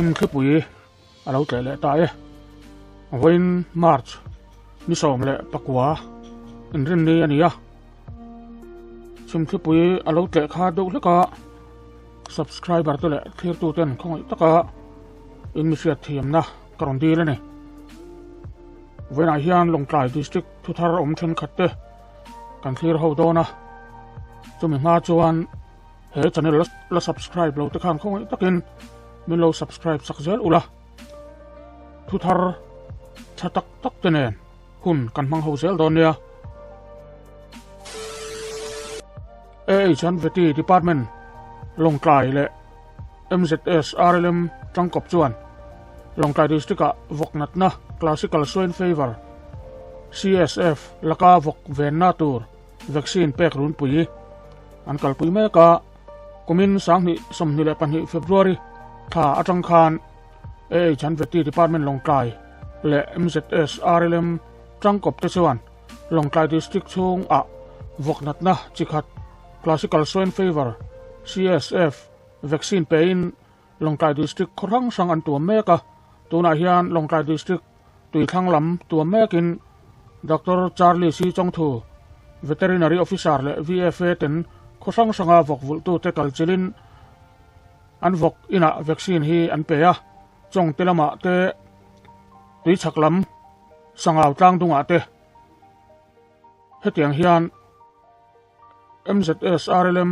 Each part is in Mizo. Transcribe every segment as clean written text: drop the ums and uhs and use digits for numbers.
Chhimthlipui a lo tleh leh ta e. Vawiin March ni 19 inrinni a ni a. Chhimthlipui a lo tleh kha deuh hlek a, subscriber te leh thlirtu ten khawngaih taka in mi hriat thiamna ka rawn dil a ni. Vawiinah hian Lawngtlai District thuthar awm thenkhat te kan thlir ho dawn a, chumi hma chuan he channel la subscribe lo te khan khawngaih takin min lo subscribe sak zel ula, thuthar tha tak tak te nen hun kan hmang ho zel dawn nia. AH an Veti Department Lawngtlai leh MZS RLM tangkawp chuan Lawngtlai District-ah vawk natna Classical Swine Fever, CSF, laka vawk venna tur vaccine pek runpui an kalpui mek a. Kumin 2022 February thla atang khan AH an Veti Department Lawngtlai leh MZS RLM tangkawp te chuan Lawngtlai District chhungah vawk natna chi khat Classical Swine Fever, CSF, vaccine pein Lawngtlai District khaw hrang hrang an tuam mek a, tunah hian Lawngtlai District tuithlang lam tuam mekin Doctor Charlie C. Chawngthu, Veterinary Officer leh VFA ten khaw hrang hranga vawk vulhtute kal chilhin an vawk inah vaccine hi an pe a, Chawngte lamah te tuichhak lam Sangau tlang dungah te hetiang hian MZS RLM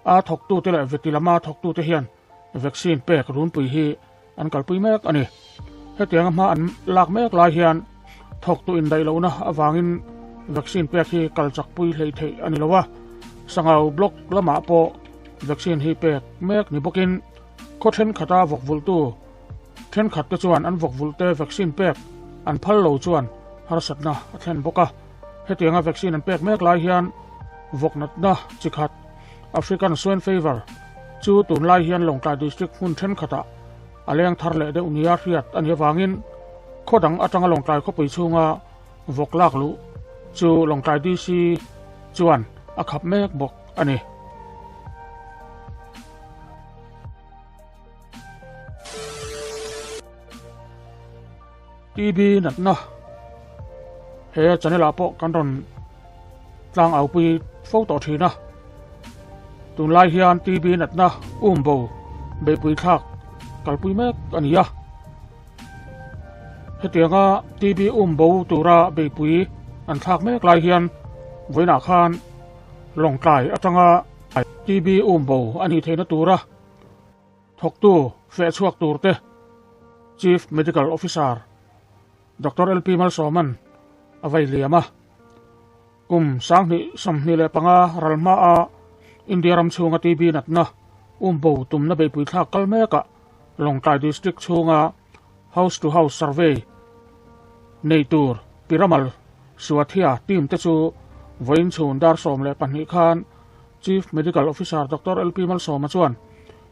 a thawktute leh veti lama thawktute hian vaccine pek runpui hi an kalpui mek a ni. Hetianga hma an lak mek lai hian thawktu indaih lohna avangin vaccine pek hi kal chakpui hlei theih a ni lo a, Sangau block lamah pawh vaccine hi pek mek ni bawkin khaw thenkhat-a vawkvulhtu thenkhat te chuan an vawkvulhte vaccine pek an phal lo chuan harsatna a thlen bawk a. Hetianga vaccine an pek mek lai hian vawk natna chi khat African Swine Fever chu tunlai hian Lawngtlai District hmun thenkhatah a leng thar leh deuh nia hriat a nih avangin khaw dang atanga Lawngtlai khawpui chhunga vawk lak luh chu Lawngtlai DC chuan a khap mek bawk a ni. TB natna he channel ah pawh kan rawn tlang au pui fo tawh thin a, tunlai hian TB natna um bo beihpui thlak kalpui mek a ni a, hetianga TB um bo tura beihpui an thlak mek lai hian vawiinah khan Lawngtlai atanga TB um bo a nih theihna tura Thawktu fehchhuak turte Chief Medical Officer Doctor LP Malsawman a vei liam a. Kum 2025 ral hmaa India ram chhunga TB natna umbo tumna beihpui thlak kal mekah Lawngtlai District chhunga House to House Survey nei tur Piramal Suathia team te chu vawiin chhun dar 12 khan Chief Medical Officer Doctor LP Malsawma chuan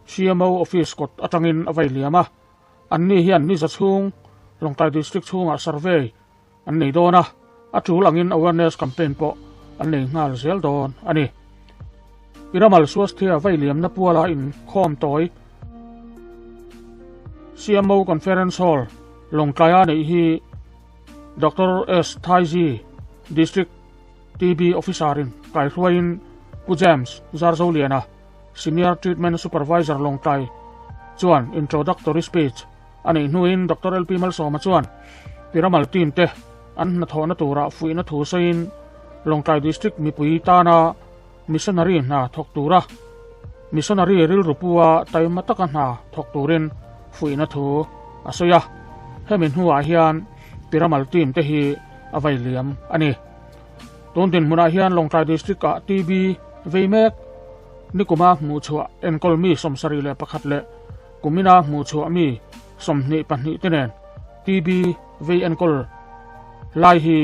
CMO Office kawt atangin a vei liam a, anni hian ni za chhung Lawngtlai District chhungah survey an nei dawn a, a tul angin awareness campaign pawh an nei nghal zel dawn a ni. Piramal Swasthya vei liamna puala inkhawm tawi CMO Conference Hall Lawngtlaia neih hi Doctor S Thaiji District TB Officer-in kaihruaiin Pu James Zarzoliana, Senior Treatment Supervisor Lawngtlai chuan introductory speech a neih hnuin Doctor LP Malsawma chuan Piramal team te an hnathawhna turah fuihna thu sawiin Lawngtlai District mipui tana missionary hna thawk tura missionary rilru pua taima taka hna thawk turin fuihna thu a sawi a. Hemi hnuah hian Piramal team te hi a vei liam a ni. Tun dinhmunah hian Lawngtlai District-ah TB vei mek nikuma hmuhchhuah enkawl mi 71 leh kumina hmuhchhuah mi 22 te nen TB vei enkawl lai hi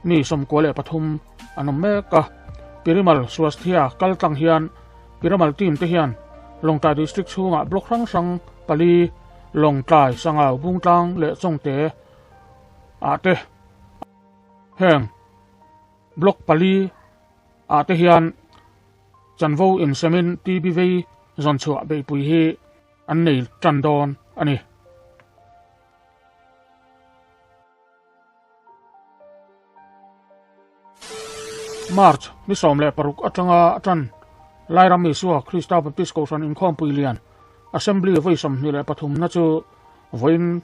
mi 93 an awm mek a. Pirimal Swasthya kal tlang hian Piramal team te hian Lawngtlai District chhungah block hrang hrang pali Lawngtlai, Sangau, Bungtlang leh Chawngte ah te Heng block pali ah te hian chanvo insemin TB vei zawn chhuah beihpui hi an nei tan dawn a ni. March ni 16 atanga tan Lairam Isua Krista Baptist Kohhran Inkhawmpui Lian Assembly vawi 23 na chu vawiin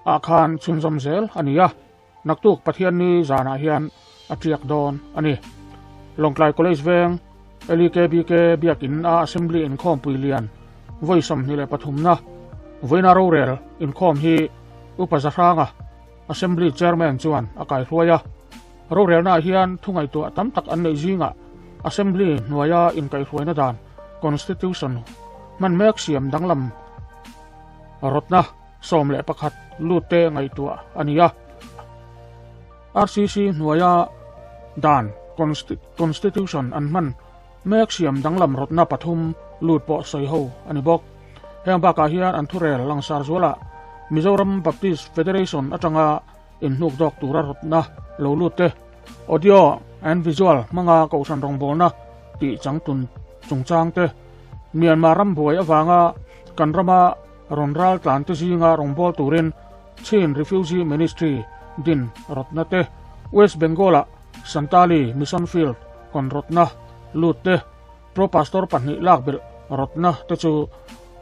ah khan chhunzawm zel a ni a, naktuk Pathianni zanah hian a tiak dawn a ni. Lawngtlai College veng LEKBK Biakin a Assembly Inkhawmpui Lian vawi 23 na vawiina rorel inkhawm hi Upa Zahranga Assembly Chairman chuan a kaihruai a. Rorelnaah hian thu ngaihtuah tam tak an neih zingah Assembly hnuaia inkaihhruaina dan, Constitution, hman mek siam danglam rawtna 11 lut te ngaihtuah a ni a. RCC hnuaia dan, Constitution, an hman mek siam danglam rawtna pathum lut pawh sawi ho a ni bawk. Heng bakah hian an thurel langsar zualah Mizoram Baptist Federation atanga inhnuk dawk tura rawtna lo lut te, audio and visual hmanga kohhran rawngbawlna tih changtlun chungchang te, Myanmar ram buai avanga kan rama rawn ral tlan te zinga rawngbâwl turin Chin Refugee Ministry din rawtna te, West Bengal-ah Santali Mission Field hawn rawtna lut te, Pro Pastor pahnih lak belh rawtna te chu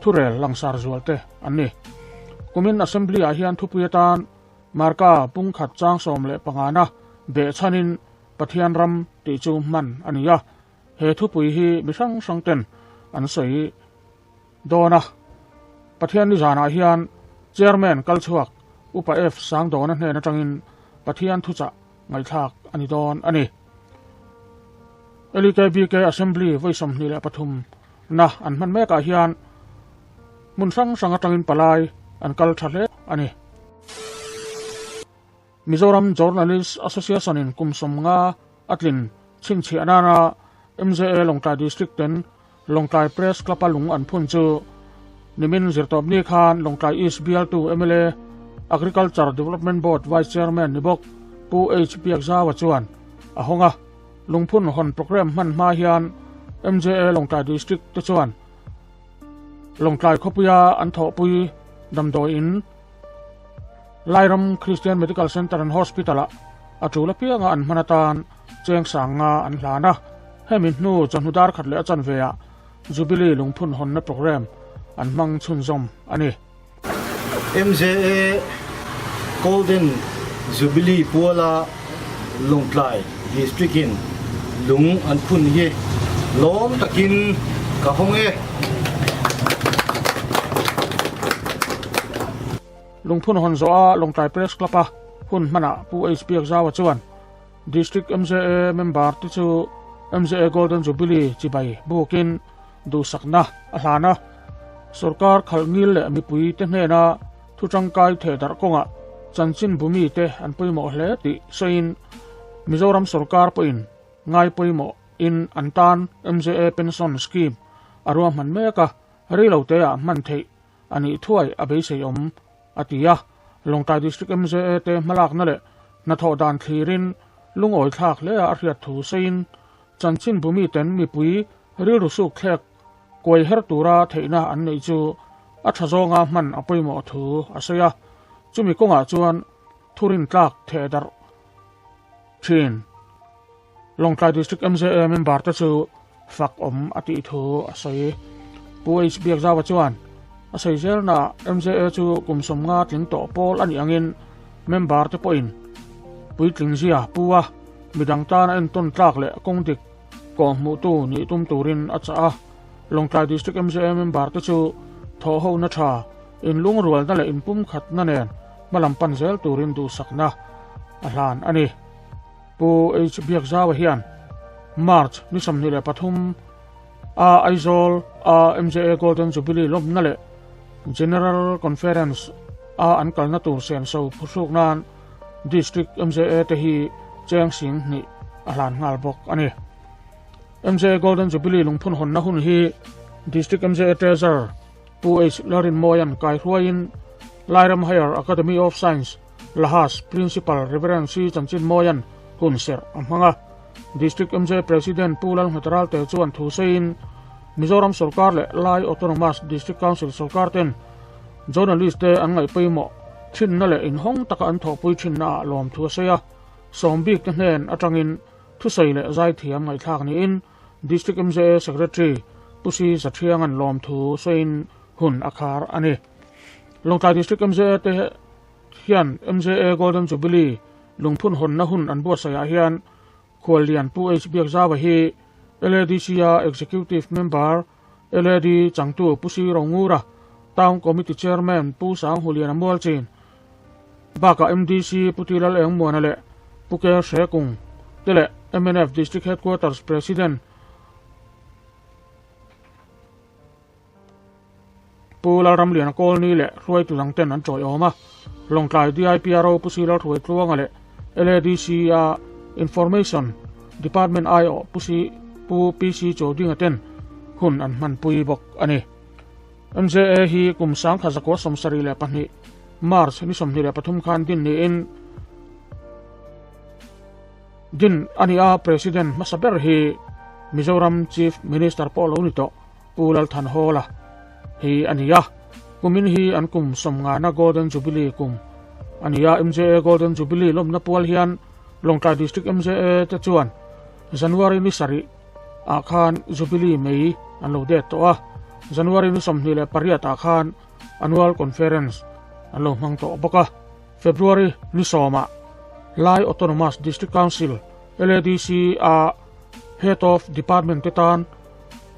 thurel langsar zual te an ni. Kumin Assembly-ah hian thupui atan Marka pungkhat chang 15 na behchhanin Pathian ram tih chu hman a ni a, he thupui hi mi hrang hrang ten an sawi dawn a. Pathian ni zanah hian Chairman kalchhuak Upa F Sangdawna hnen atangin Pathian thuchah ngaihthlak a ni dawn a ni. LEKBK Assembly vawi 23 na an hman mekah hian hmun hrang hrang atangin palai an kal tha hle a ni. Mizoram Journalist Association in kum 50 a tlin chhinchhiah nana MJA Lawngtlai District ten Lawngtlai Press Club a lung an phun chu nimin zirtawpni khan Lawngtlai East bialtu mla Agriculture Development Board Vice Chairman ni bawk Pu H Biakzaua chuan a hawng a. Lungphun hawn programme hman hma hian MJA Lawngtlai District te chuan Lawngtlai khawpuia an thawhpui damdawiin Lairam Christian Medical Centre and Hospital-ah a tul apianga an hman atan cheng sang nga an hlan a. Hemi hnu chawhnu dar khat leh a chanveah Jubilee lungphun hawnna programme an hmang chhunzawm a ni. MJA Golden Jubilee puala Lawngtlai District in lung an phun hi lawm takin ka hawng e. Lungphun hawn zawha Lawngtlai Press Club a hun hmanah Pu H Biakzaua chuan District MJA member te chu MJA Golden Jubilee chibai bukin duhsakna a hlan a, sorkar khalh ngil leh mipui te hnena thu tangkai theh darh kawngah chanchin bumi te an pawimawh hle tih sawiin Mizoram sorkar pawhin ngai pawimawh in an tan MJA Pension Scheme a ruahman mek a, reilote ah hman theih a nih thuai a beisei awm a ti a. Lawngtlai District MJA te hmalakna leh hnathawh dan thlirin lungawi thlak hle a a hriat thu sawiin chanchin bumi ten mipui rilru suk thlek kuai her tura theihna an neih chu a tha zawnga hman a pawimawh thu a sawi a, chumi kawngah chuan thurin tlak theh darh thin. Lawngtlai District MJA member te chu fak awm a tih thu a sawi. Pu H Biakzaua chuan a sawi zelnaah MJA chu kum 50 tling tawh pawl a nih angin member te pawhin puitling zia pu a, midang tana entawn tlak leh kawng dik kawh hmuhtu nih tum turin a chah a. Lawngtlai District MJA member te chu thawhhona tha, inlungrualna leh inpumkhatna nen hmalam pan zel turin duhsakna a hlan a ni. Pu H Biakzaua hian March ni 23 a Aizawl a MJA Golden Jubilee lawmna leh General Conference a an kalna tur senso phuhruk nan District MJA te hi cheng sing hnih a hlan nghal bawk a ni. MJA Golden Jubilee lungphun hawnna hun hi District MJA Treasurer Pu H Larinmawia'n kaihruaiin Lairam Higher Academy of Science Lahas Principal Rev. C Chanchinmawia'n hun serh a hmang a. District MJ President Pu Lalnghet Ralte chuan thu sawiin Mizoram sorkar leh Lai Autonomous District Council sorkar ten journalist te an ngaih pawimawh thinna leh inhawng taka an thawhpui thinna ah lawm thu a sawi a. Sawm bik te hnen atangin. thusawi leh zaithiam ngaihthlak niin District MJA Secretary Pu Si Zathianga'n lawmthu sawiin hun a khar a ni. Lawngtlai District MJA te hian MJA Golden Jubilee lungphun hawnna hun an buatsaihah hian Khuallian Pu H Biakzaua hi LADC-a Executive Member, LAD changtu Pu Si Rongura, Town Committee Chairman Pu Sanghuliana Mualchin, bakah MDC Pu Ti Lal Engmuana leh Pu Ker Hrekung te leh mnf District Headquarters President Pu Lalramliana Kawlni leh hruaitu dangten an tawiawm a, Lawngtlai DIPRO Pu Si Lalhruaitluanga leh LADC-a Information Department aiawh Pu Si Pu PC Chaudinga ten hun an hmanpui bawk a ni. MJA hi kum 1972 March ni 23 khan din niin din a ni a, President hmasa ber hi Mizoram Chief Minister pawh lo ni tawh. Pu Lalthanhawla hi a ni a, kumin hi an kum sawmngana Golden Jubilee kum a ni a, MJA Golden Jubilee lawmna pual hian Lawngtlai District MJA te chuan January ni sarih ah khan Jubilee mei an lo det tawh a, January ni 28 ah khan Annual Conference an lo hmang tawh bawk a, February ni sawmah Lai Autonomous District Council, LADC, a Head of Department te tan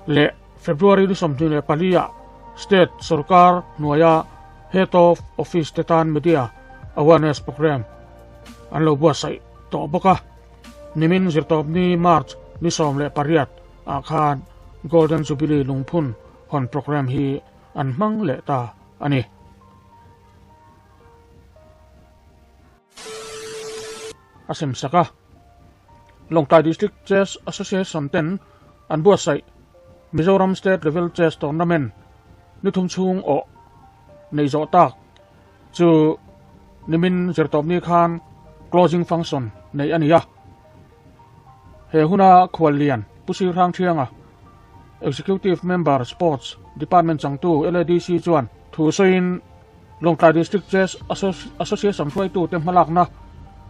leh February ni 24 ah State sorkar hnuaia Head of Office te tan Media Awareness Programme an lo buatsaih tawh bawk a. Nimin zirtawpni March ni 18 ah khan Golden Jubilee lungphun hawn programme hi an hmang leh ta a ni. A sem sak a. Lawngtlai District Chess Association ten an buatsaih Mizoram State Level Chess Tournament ni thum chhung awh nei zawh tak chu nimin zirtawpni khan closing function neih a ni a. He huna khuallian Pu Sir Hrangthianga, Executive Member Sports Department changtu LADC chuan thu sawiin Lawngtlai District Chess Association hruaitute hmalakna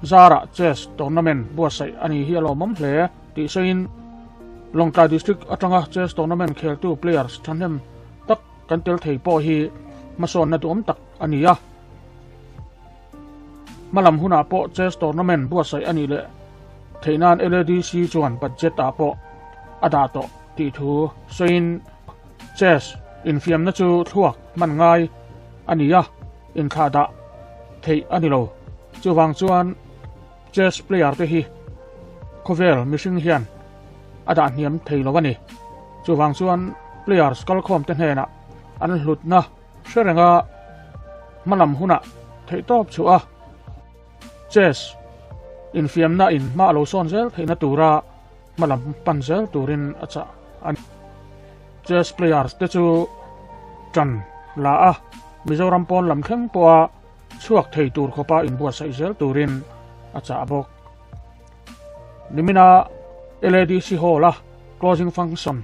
zarah Chess Tournament buatsaih a ni hi a lawmawm hle tih sawiin Lawngtlai District atanga Chess Tournament kheltu players thahnem tak kan tel thei pawh hi hmasawnna duhawm tak a ni a. Hmalam hunah pawh Chess Tournament buatsaih a nih leh theih nan LADC chuan budget ah pawh a dah tawh tih thu sawiin Chess infiamna chu thluak hman ngai a ni a, inthlah dah theih a ni lo. Chuvang chuan chess player te hi khawvel mihring hian a dah hniam thei lo a ni. Chuvang chuan players kalkhawm te hnenah an hlutna hre renga hmalam hunah theihtawp chhuah a, chess infiamna in hma a lo sawn zel theihna tura hmalam pan zel turin a chah a ni. Chess players te chu tan la a, Mizoram pawn lam thleng pawha chhuak thei tur khawpa inbuatsaih zel turin a chah bawk. Nimina LADC Hall-a closing function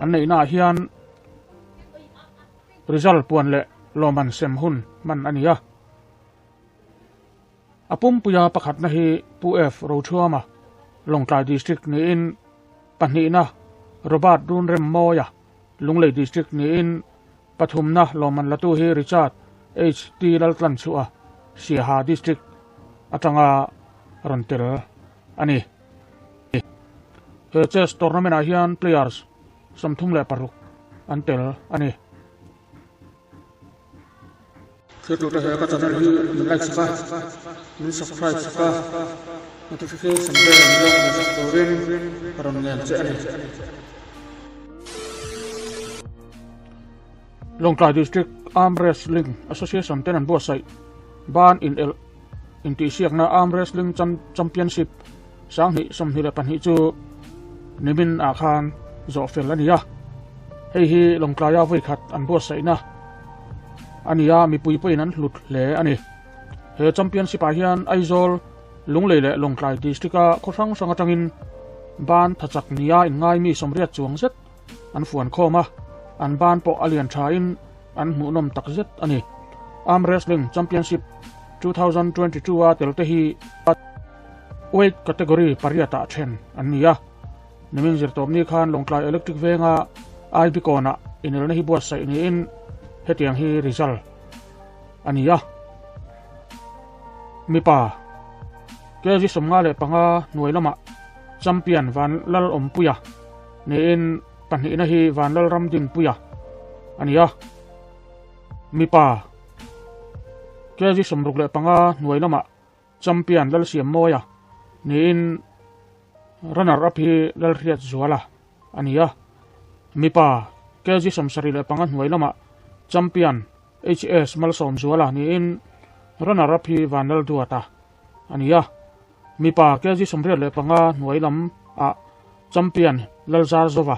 an neihnaah hian result puan leh lawmman sem hun hman a ni a. A pumpuia pakhatna hi Pu F. Roṭhuama, Lawngtlai District niin pahnihna Robert Runremmawia, Lunglei District niin pathumna lawmman latu hi Richard H. T. Laltlanchhuah, Siaha District atanga rawn tel a ni. He chess tournament-ah hian players 36 an tel a ni. Thiltute he ka channel hi min like sak a, min subscribe sak a, notification bell min lo hmuh sak turin ka rawn ngen che a ni. Lawngtlai District Arm Wrestling Association ten an buatsaih ban in elh intihsiakna Arm Wrestling Championship 2022 chu nimin ah khan zawh fel a ni a, hei hi Lawngtlaia vawi khat an buatsaihna a ni a, mipui pawhin an hlut hle a ni. He championship ah hian Aizawl, Lunglei leh Lawngtlai district a khaw hrang hrang atangin ban tha chak nia inngai mi sawmriat chuang zet an fuan khawm a, an ban pawh a lian thain an hmuhnawm tak zet a ni. Arm Wrestling Championship 2022 a tel te hi. Weight category pariatah then an ni a. Nimin zirtawpni khan Lawngtlai Electric Venga IB kawnah inelna hi buatsaih niin hetiang hi result a ni a. Mipa kg 55 hnuai lamah champion Vanlalawmpuia niin pahnihna hi Vanlalramdinpuia a ni a. Mipa kg 65 hnuai lamah Champion Lalsiammawia niin runner up hi Lalhriatzuala a ni a. Mipa kg 75 hnuai lamah Champion HS Malsawmzuala niin runner up hi Vanlalduata a ni a. Mipa kg 85 hnuai lamah Champion Lalzarzova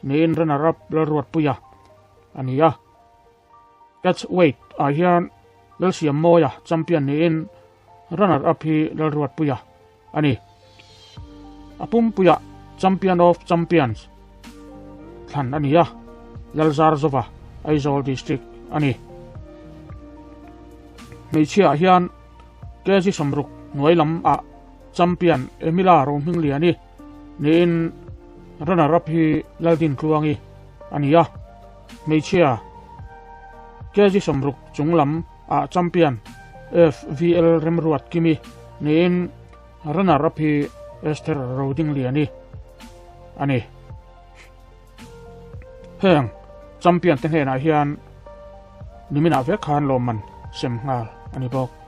niin runner up Lalruatpuia a ni a. Catch weight ah hian Lalsiammawia champion niin runner up hi Lalruatpuia a ni. A pumpuia Champion of Champions thlan a ni a, Lalzarzova, Aizawl District a ni. Hmeichhia ah hian kg 60 hnuai lam ah champion Emila Rohmingliani niin runner up hi Laldintluangi a ni a. Hmeichhia kg 60 chung lam ah champion FVL Remruat Kimi niin runner up hi Esther Rodingliani a ni. Heng champion te hnenah hian niminah vek khan lawmman sem nghal a ni bawk.